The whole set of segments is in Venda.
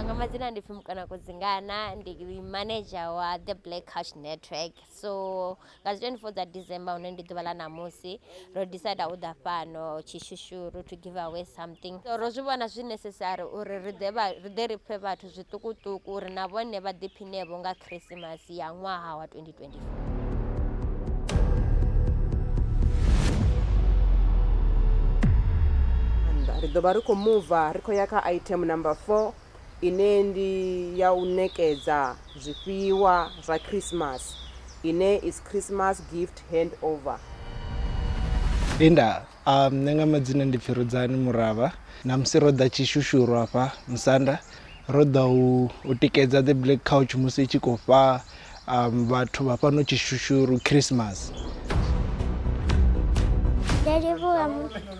Nga madzina ndi pfi Mukona Kudzingana, ndi manager wa The Black Couch Network. So nga dzi 24 dza December hune ndi ḓuvha ḽa ṋamusi ro decide u ḓa fhano Tshishushuru to give away something. So ro zwi vhona zwi necessary uri ri ḓe vha ri ḓe ri fhe vhathu zwiṱukuṱuku uri na vhone vha ḓiphinevho nga Christmas ya ṅwaha wa 2024. Ri ḓo vha ri khou muva ri khou ya kha item number 4 ine ndi ya u ṋekedza zwifhiwa zwa Christmas ine is Christmas gift handover. Inda, nṋe nga madzina ndi pfi Rudzani Muravha. Ṋamusi ro ḓa Tshishushuru hafha Musanda ro ḓa u tikedza The Black Couch musi i tshi khou fha vhathu vha fhano Tshishushuru Christmas. Ndo livhuwa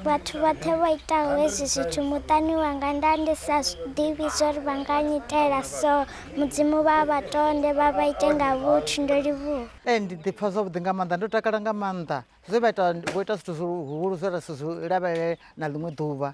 vhathu vhoṱhe vho itaho hezwi zwithu muṱani wanga nda ndi sa ḓivhi zwori vha nga nyitela so mudzimu vha vha tonde vha vha ite nga vhuthu ndo livhuwa. Ee ndi ḓipfa zwavhuḓi nga maanḓa ndo takala nga maanḓa zwe vha ita vho ita zwithu zwihulu zwe ra si zwi lavhelele na ḽiṅwe ḓuvha.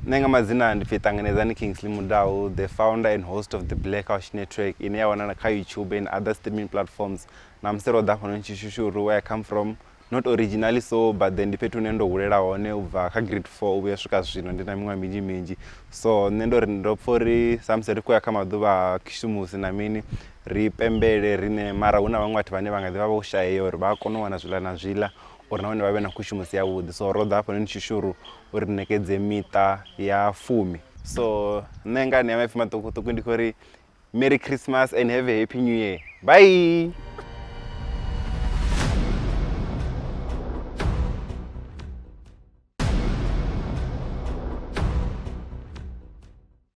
Nṋe nga madzina ndi pfi Ṱanganedzani Kingsley Mudau, the founder and host of the Black House Network ine ya wanala kha YouTube and other streaming platforms. Ṋamusi ro ḓa hafhanoni Tshishushuru where I come from, not originally so but then ndi fhethu hune ndo hulela hone u bva kha grade 4 u vhuya swika zwino ndi na miṅwaha minzhi minzhi. So nṋe ndo ri ndo pfha uri sa musi ri khou ya kha maḓuvha a khishimusi na mini ri pembele riṋe mara hu na vhaṅwe vhathu vhane vha nga ḓi vha vho shayea uri vha kone u wana zwiḽa na zwiḽa uri nahone vha vhe na khushumusi yavhuḓi. So ro ḓa hafhanoni Tshishushuru uri ri ṋekedze miṱa ya fumi. So nṋe nga anea maipfi maṱukuṱuku ndi khou ri Merry Christmas and have a happy new year. Bye.